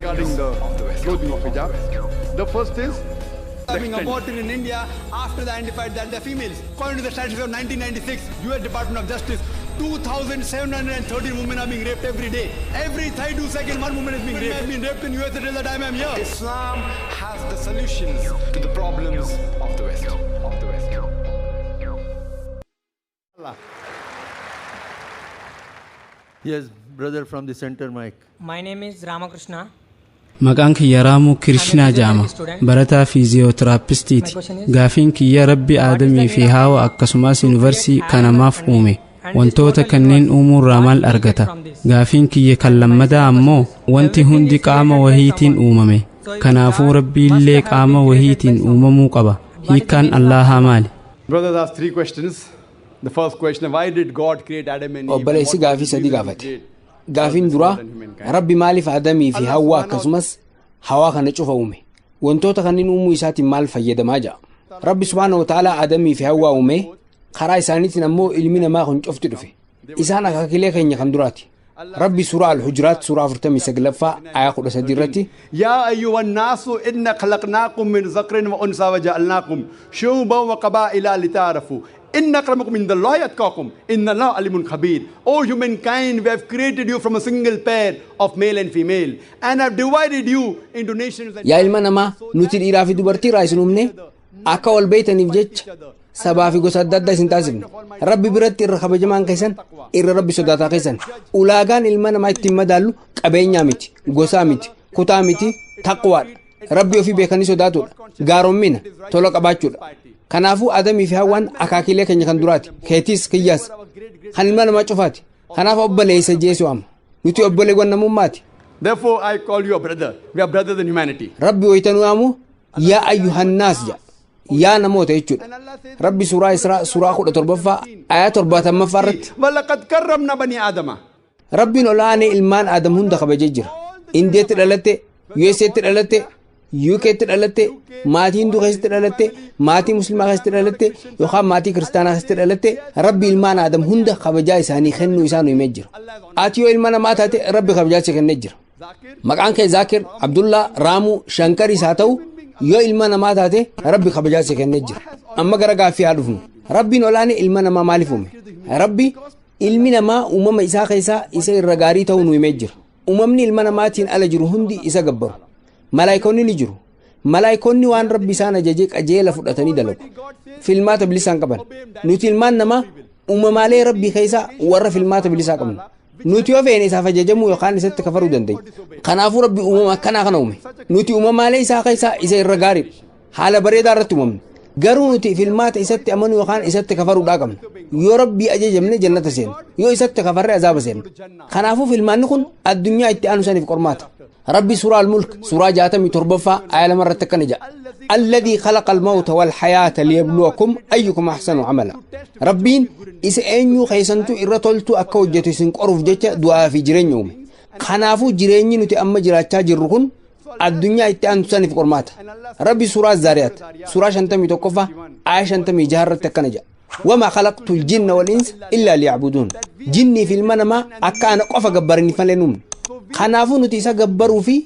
Regarding the clothing of hijab, the first is Being aborted in India after they identified that they're females. According to the statistics of 1996, US Department of Justice, 2,713 women are being raped every day. Every 32 seconds, one woman is being raped. I've been raped in US until the time I'm here. Islam has the solutions to the problems of the West. Of the West. Yes, brother from the center mic. My name is Ramakrishna. Maqaan kiyya Raamuu Kirishnaa jedhama. Barataa fiiziyootiraapistiiti. Gaafiin kiyya, Rabbi Aadamii fi Haawa akkasumas yuunivarsii kanamaaf uume. Wantoota kanneen uumuurraa maal argata? Gaafiin kiyya kan lammataa ammoo, wanti hundi qaama wahiitiin uumame. Kanaafuu Rabbi illee qaama wahiitiin uumamuu qaba. Hiikkaan Allaahaa maali? Brothers asked three questions. The first question, why did God create Adam and Eve? Obboleessi gaafii sadii gaafate. Gaafiin duraa, Rabbi maaliif Adamii fi Hawwaa akkasumas hawaa kana cufa uume? Wantoota kanneen uumuu isaatiin maal fayyadamaa ja'a? Rabbi subhaana wa ta'aalaa Adamii fi Hawwaa uume. Karaa isaaniitiin ammoo ilmi namaa kun cufti dhufe. Isaan akaakilee keenya kan duraati. Rabbi Suuraa Al-Hujuraat suuraa 49ffaa ayaa 13 irratti: يا أيها الناس إنا خلقناكم من ذكر وأنثى وجعلناكم شعوبا وقبائل لتعارفوا إن أكرمكم عند الله أتقاكم إن الله عليم خبير. O humankind, we have created you from a single pair of male and female and have divided you into nations and Yaa ilma namaa, nuti dhiiraa fi dubartii irraa isin uumne, akka wal beeytaniif jecha sabaa fi gosa adda addaa isin taasifne. Rabbi biratti irra kabajamaan keessan irra Rabbi sodaataa keessan. Ulaagaan ilma namaa ittiin madaallu qabeenyaa miti, gosaa miti, kutaa miti, taqwaadha. Rabbi ofii beekanii sodaatudha, gaaroommina tola qabaachuudha. Kanaafuu Adamii fi Hawwaan akaakilee keenya kan duraati, keetiis kiyyaas, kan ilma namaa cufaati. Kanaaf obboleessa jeesu ama nuti obboleewwan namummaati. Therefore, I call you a brother. We are brothers in humanity. Rabbi waytanuu yaamu "يا أيها الناس" jedha, yaa namoota jechuudha. Rabbi Suuraa Israa suuraa 17ffaa ayaa 70ffaa irratti: ولقد كرمنا بني آدم. Rabbiin olaanee ilmaan Aadam hunda kabajee jira. Indiyaatti dhalatte, USAtti dhalatte, UKtti dhalatte, maatii Hinduu keessatti dhalatte, maatii Muslimaa keessatti dhalatte yookaan maatii Kiristaanaa keessatti dhalatte, Rabbi ilmaan Aadam hunda kabajaa isaanii kennuu isaa nu himee jira. Ati yoo ilma namaa taate, Rabbi kabajaa si kennee jira. Maqaan kee Zaakir, Abdullaa, Raamuu, Shankaris haa ta'u, yoo ilma namaa taate Rabbi kabajaa si kennee jira. Amma gara gaaffii haa dhufnu. Rabbiin olaanee ilma namaa maaliif uume? Rabbi ilmi namaa uumama isaa keessaa isa irra gaarii ta'uu nu himee jira. Uumamni ilma namaatiin ala jiru hundi isa gabbaru. Malaayikoonni ni jiru. Malaayikoonni waan Rabbi isaan ajaje qajeela fudhatanii dalagu. Filmaata bilisaan qaban. Nuti ilmaan namaa uumamaalee Rabbii keessaa warra filmaata bilisaa qabnu. Nuti yoo feene isaaf ajajamuu yookaan isatti kafaruu dandeenya. Kanaafuu Rabbi uumama akkanaa kana uume. Nuti uumamaalee isaa keessaa isa irra gaariidha. Haala bareedaa irratti uumamne. Garuu nuti filmaata isatti amanuu yookaan isatti kafaruudhaa qabna. Yoo Rabbii ajajamne jannata seena. Yoo isatti kafarre azaaba seena. Kanaafuu filmaanni kun addunyaa itti aanu saniif qormaata. Rabbi Suuraa Al-Mulk suuraa 67ffaa aaya 2 irratti akkana jedha: الذي خلق الموت والحياة ليبلوكم أيكم أحسن عملا. Rabbiin isa eenyuu keessantu irra toltu akka hojjetu isin qoruuf jecha du'aa fi jireenya uume. Kanaafuu jireenyi nuti amma jiraachaa jirru kun addunyaa itti aantu saniif qormaata. Rabbi Suuraa Zaariyaat suuraa 51ffaa aaya 56 irratti akkana jedha: وما خلقت الجن والإنس إلا ليعبدون. Jinnii fi ilma namaa akka ana qofa gabbaraniif malee hin uumne. Kanaafuu nuti isa gabbaruu fi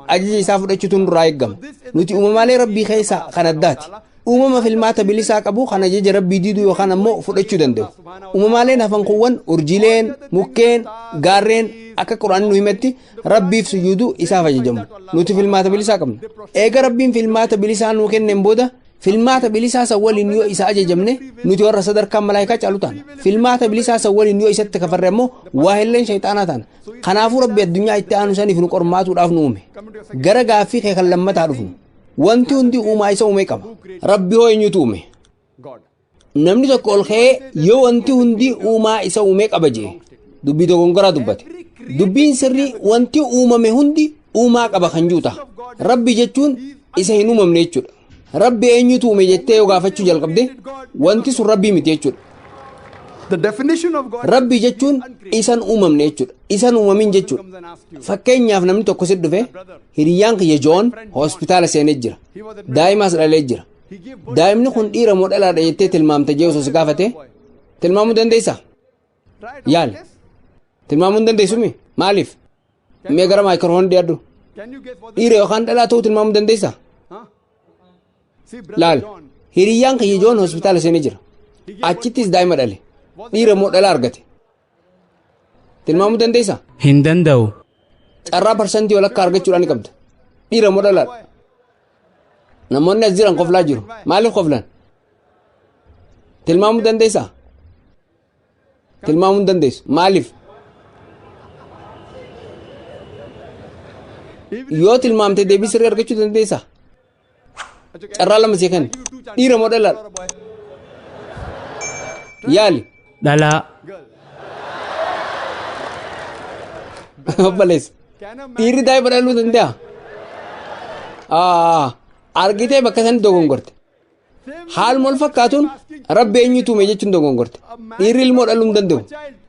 ajaja isaa fudhachuutu nurraa eeggama. Nuti uumamaalee Rabbii keessaa kan addaati. Uumama filmaata bilisaa qabu kan ajaja Rabbii diduu yookaan ammoo fudhachuu danda'u. Uumamaaleen hafan kuuwwan, urjiileen, mukkeen, gaarreen, akka Quraanni nu himetti Rabbiif sujuuduu, isaaf ajajamu. Nuti filmaata bilisaa qabna. Eega Rabbiin filmaata bilisaa nuu kenneen booda, filmaata bilisaa san waliin yoo isa ajajamne, nuti warra sadarkaan malaayikaa caalu taana. Filmaata bilisaa san waliin yoo isatti kafarre ammoo waa illeen shayxaanaa taana. Kanaafuu Rabbi addunyaa itti aanu saniif nu qormaatuudhaaf nu uume. Gara gaaffii kee kan lammataa dhufnu. Wanti hundi uumaa isa uume qaba. Rabbi hoo eenyutu uume? Namni tokko ol ka'ee yoo wanti hundi uumaa isa uume qaba jee, dubbii dogongoraa dubbate. Dubbiin sirrii wanti uumame hundi uumaa qaba kan jiru ta'a. Rabbi jechuun isa hin uumamne jechuudha. Rabbi eenyutu uume jettee yoo gaafachuu jalqabde, wanti sun Rabbii miti jechuudha. The definition of God. Rabbi jechuun isan uumamne jechuudha. Isan uumamin jechuudha. Fakkeenyaaf, namni tokko si dhufe, "Hiriyyaan kiyya Joon hospitaala seenee jira. Daa'imaas dhalee jira. Daa'imni kun dhiira moo dhalaadha jettee tilmaamte?" jee osoo si gaafate, tilmaamuu dandeessaa? Yaali. Tilmaamuu hin dandeessumi? Maaliif? Mee gara maayikiroofoon dhiyaadhu. Dhiira yookaan dhalaa ta'uu tilmaamuu dandeessaa? Laal, hiriyyaan kiyya Joon hospitaala seenee jira. Achittis daa'ima dhale. Dhiira moo dhalaa argate? Tilmaamuu dandeessaa? Hin danda'u. Carraa parsantii walakkaa argachuudhaan ni qabda. Dhiira moo dhalaadha? Namoonni as jiran koflaa jiru. Maaliif koflan? Tilmaamuu dandeessaa? Tilmaamuu hin dandeessu. Maaliif? Yoo tilmaamte deebii sirrii argachuu dandeessaa? Carraa lama sii kenna. Dhiira moo dhalaadha? Yaali. Dhalaa. Obboleessa. Dhiirri daa'ima dhaluu danda'a? Argitee bakka sani dogongorte. Haaluma wal fakkaatuun Rabbi eenyutu uume jechuun dogongorte. Dhiirri ilmoo dhaluu hin danda'u.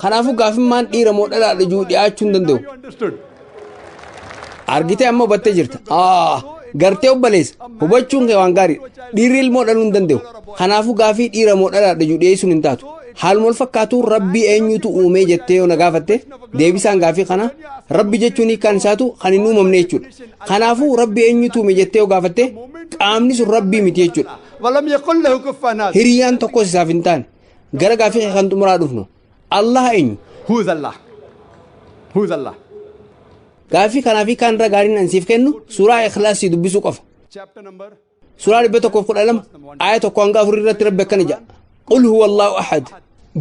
Kanaafuu gaafimmaan dhiira moo dhalaadha jiru dhiyaachuu hin danda'u. Argitee amma hubattee jirta. Gartee obboleessa, hubachuun kee waan gaariidha. Dhiirri ilmoo dhaluu hin danda'u. Kanaafuu gaafii dhiira moo dhalaadha jiru dhiyeessuun hin taatu. Haaluma wal fakkaatuun Rabbi eenyutu uume jettee yoo na gaafatte deebisaan gaafii kana Rabbi jechuun hiikkaan isaatu kan hin uumamne jechuudha. Kanaafuu Rabbi eenyutu uume jettee yoo gaafatte qaamni sun Rabbii miti jechuudha. ولم يقل له كفوا أحد. Hiriyyaan tokkos isaaf hin taane. Gara gaafii kee kan xumuraa dhufnu. Allah eenyu? Who is Allah? Who is Allah? Gaafii kanaa fi kaan irra gaariin an siif kennu suuraa Ikhlaasii dubbisuu qofa. Chapter number Suuraa 112 aaya 1-4 irratti Rabbi akkana jedha. Qul huwa Allahu ahad.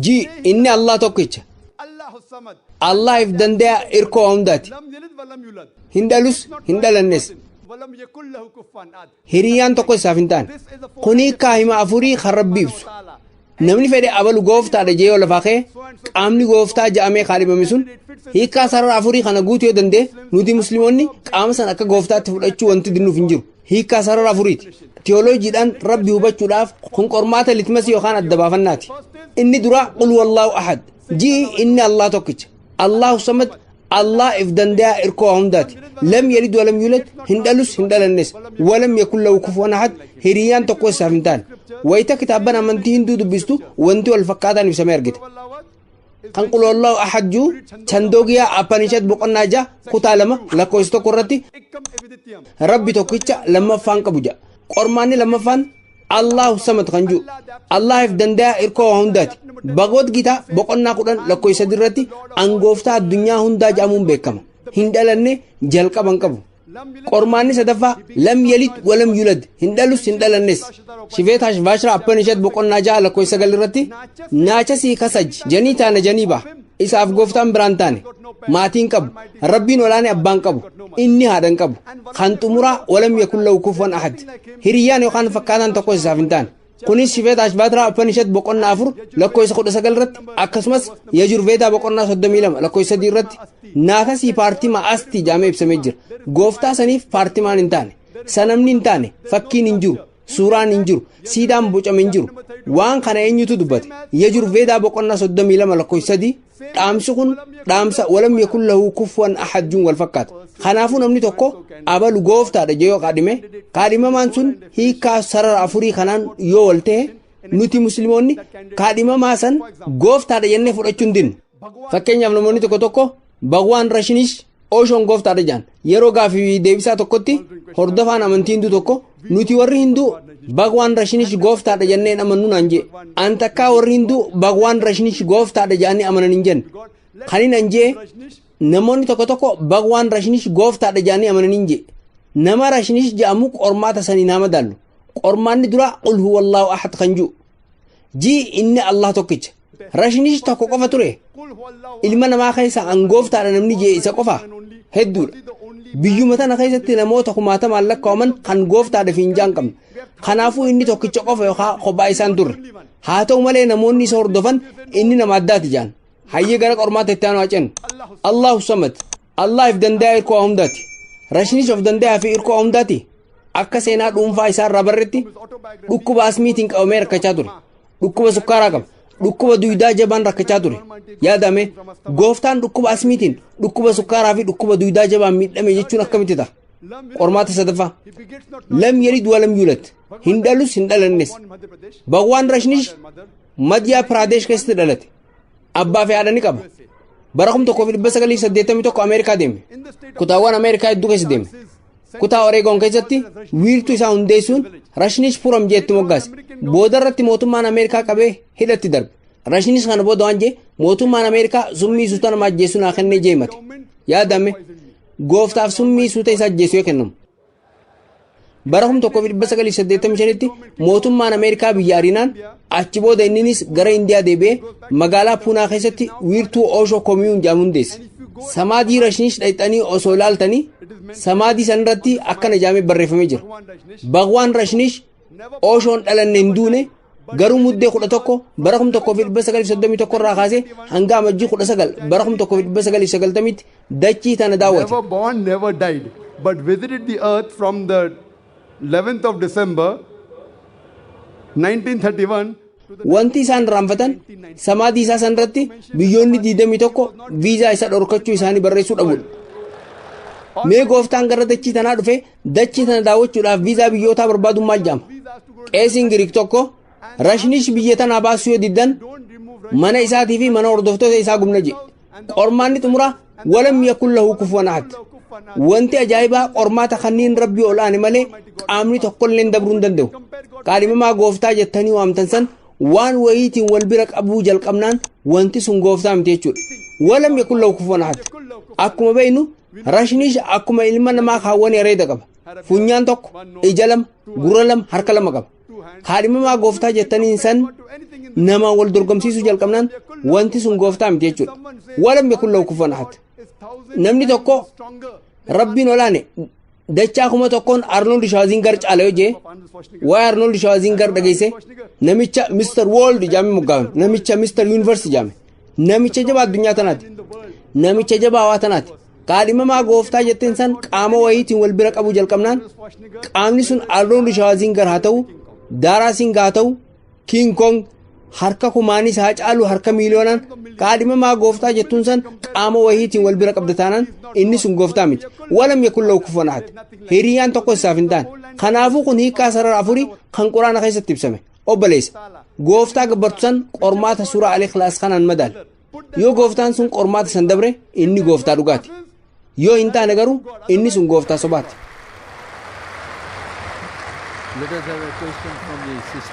Ji inni Allah tokkicha. Allahu samad. Allah if danda'a irkoo hundaati. Lam yalid wa lam yulad. Hin dhalus hin dhalannes. Wa lam yakul lahu kufuwan ahad. Hiriyyaan tokko isaaf hin taane. Kuni kaahima afurii kan Rabbi ibsu. Namni fedhe abalu gooftaadha jee yoo lafaa ka'e qaamni gooftaa ja'amee kaadhimame sun hiikkaa sarara afurii kana guutuu yoo danda'e nuti musliimoonni qaama sana akka gooftaatti fudhachuu wanti dinnuuf hin jiru. Hiikkaa sarara afuriiti. Tiyooloojiidhaan Rabbi hubachuudhaaf kun qormaata litmasii yookaan adda baafannaati. Inni dura qul wallaahu ahad. Ji'i inni Allah tokkicha. Allahu samad. Allah if danda'a irkoo hundaati. Lam yalid walam yulad, hin dhalus hin dhalannes. Walam yakun lahu kufuwan ahad, hiriyyaan tokko isaaf hin taane. Wayita kitaabban amantii hinduu dubbistu wanti wal fakkaataan ibsamee argita. Kan qul wallahu ahad jiru Chandogya Upanishad boqonnaa 6 kutaa 2 lakkoofsa 1 irratti Rabbi tokkicha lammaffaan qabu jedha. Qormaanni lammaffaan Allahu samad kan jiru. Allah if danda'a irkoo waa hundaati. Bhagavad Gita boqonnaa 10 lakkoofsa 3 irratti angooftaa addunyaa hundaa jedhamuun beekama. Hin dhalanne jalqaba hin qabu. Qormaanni sadaffaa lam yalid walam yulad, hin dhalus hin dhalannes. Shivetash Vashra Upanishad boqonnaa 6 lakkoofsa 9 irratti naachasii kasaj janii taana janii ba. Isaaf gooftaan biraan taane. Maatiin qabu. Rabbiin olaane abbaan qabu. Inni haadha hin qabu. Kan xumuraa walam yakun lahu kufuwan ahad. Hiriyyaan yookaan fakkaataan tokko isaaf hin taane. Kunis Shivetash Vashra Upanishad boqonnaa 4 lakkoofsa 19 irratti akkasumas Yajurveda boqonnaa 32 lakkoofsa 3 irratti naatasii paartima asti jedhamee ibsamee jira. Gooftaa saniif paartimaan hin taane. Sanamni hin taane. Fakkiin hin jiru. Suuraan hin jiru. Siidaan bocame hin jiru. Waan kana eenyutu dubbate? Yajurveda boqonnaa 32 lakkoofsa 3 dhaamsi kun dhaamsa walam yakun lahu kufuwan ahad juun wal fakkaata. Kanaafuu namni tokko abalu gooftaadha jee yoo kaadhime, kaadhimamaan sun hiikkaa sarara afurii kanaan yoo wal ta'e nuti musliimoonni kaadhimamaa san gooftaadha jennee fudhachuu hin dinnu. Fakkeenyaaf namoonni tokko tokko Bhagwaan Rashinish Oshoon gooftaadha jedhan. Yeroo gaafii deebisaa tokkotti hordofaan amantii hinduu tokko nuti warri hinduu Bhagwaan Rashinish gooftaadha jennee hin amannu naan jee. An takkaa warri hinduu Bhagwaan Rashinish gooftaadha jedhanii amanan hin jenne. Kan inni an jee namoonni tokko tokko Bhagwaan Rashinish gooftaadha jedhanii amanan hin jee. Nama Rashinish jedhamu qormaata sanii naa madaallu. Qormaanni dura qul huwallahu ahad kan jiru. Ji inni Allah tokkicha. Rashinish tokko qofa ture. Ilma namaa keessa an gooftaadha namni jee isa qofa hedduudha. Biyyuma tana keessatti namoota kumaatamaan lakkaa'aman kan gooftaadha fi hin jaan qabne. Kanaafuu inni tokkicha qofa yookaan kophaa isaan turre. Haa ta'u malee namoonni isa hordofan inni nama addaati jaan. Hayyee gara qormaata itti aanu haa ceenu. Allahu samad. Allah if danda'a irkoo hundaati. Rashinish of danda'a fi irkoo hundaati. Akka seenaa dhuunfaa isaa irraa barretti dhukkuba asmiitiin qabamee rakkachaa ture. Dhukkuba sukkaaraa qaba. Dhukkuba duydaa jabaan rakkachaa ture. Yaadame gooftaan dhukkuba asmiitiin dhukkuba sukkaaraa fi dhukkuba duydaa jabaan miidhame jechuun akkamitti ta'a? Qormaata sadaffaa. Lam yalid walam yulad. Hin dhalus hin dhalannes. Bhagwaan Rashnish Madhya Pradesh keessatti dhalate. Abbaa fi haadha ni qaba. Bara 1981 Ameerikaa deeme. Kutaawwan Ameerikaa hedduu keessa deeme. Kutaa Oreegoon keessatti wiirtuu isaa hundeessuun Rajneesh Puram jeetti moggaase. Booda irratti mootummaan Ameerikaa qabee hidhatti darbe. Rajneesh kana booda waan jee, mootummaan Ameerikaa summii suuta nama ajjeessu naa kennee jeemate. Yaadame, gooftaaf summii suuta isa ajjeessu yoo kennamu. Bara 1985tti mootummaan Ameerikaa biyya ariinaan achi booda inninis gara Indiyaa deebi'ee magaalaa Puunaa keessatti wiirtuu Osho Commune jedhamu hundeesse. Samaadii Rajneesh dhayxanii osoo ilaaltanii, samaadii sanarratti akkana jedhamee barreeffamee jira. Bhagwaan Rajneesh Oshoon dhalanne hin duune, garuu Muddee 11 bara 1931 irraa kaasee hanga Amajjii 19 bara 1990tti dachii tana daawwate. Never born, never died, but visited the earth from the 11th of December 1931. Wanti isaan raanfatan, samaadii isaa sanarratti biyyoonni 21 viizaa isa dhorkachuu isaanii barreessuu dhabudha. Mee gooftaan gara dachii tanaa dhufe dachii tana daawwachuudhaaf viizaa biyyootaa barbaadummaa maal jedhama? Qeesiin Giriik tokko Rajneesh biyya tanaa baasuu yoo diddan mana isaatii fi mana hordoftoota isaa gubna jedhe. Qormaanni xumuraa ولم يكن له كفوا أحد. Wanti ajaa'ibaa, qormaata kanneen Rabbii ol aane malee qaamni tokkollee dabruu hin danda'u. Kaadhimamaa gooftaa jettanii waamtan san waan wayiitiin wal bira qabuu jalqabnaan wanti sun gooftaa miti jechuudha. ولم يكن له كفوا أحد. Akkuma beeknu, Rajneesh akkuma ilma namaa kaawwan areeda qaba. Funyaan tokko, ija lama, gurra lama, harka lama qaba. Kaadhimamaa gooftaa jettaniin san namaan wal dorgomsiisuu jalqabnaan wanti sun gooftaa miti jechuudha. ولم يكن له كفوا أحد. Namni tokko Rabbiin olaane dachaa 1000n Arnold Schwarzenegger caala yoo jee, waa'ee Arnold Schwarzenegger dhageesse, namicha Mister World jaame moggaafame, namicha Mister Universe jaame, namicha jabaa addunyaa tanaati, namicha jabaa hawaa tanaati. Kaadhimamaa gooftaa jetteen san qaama wayiitiin wal bira qabuu jalqabnaan, qaamni sun Arnold Schwarzenegger haa ta'u, Daaraa Singh haa ta'u, King Kong, harka kumaanis haa caalu harka miiliyoonaan, kaadhimamaa gooftaa jettuun san qaama wayiitiin wal bira qabda taanaan inni sun gooftaa miti. ولم يكن له كفوا أحد. Hiriyaan tokko isaaf hin taane. Kanaafuu kun hiikaa sarara afurii kan Quraana keessatti ibsame. Obboleessa, gooftaa gabbartu san qormaata suuraa Al-Ikhlaas kanaan madaal. Yoo gooftaan sun qormaata san dabre, inni gooftaa dhugaati. Yoo hin taane garuu inni sun gooftaa sobaati. Let us have a question from the sister.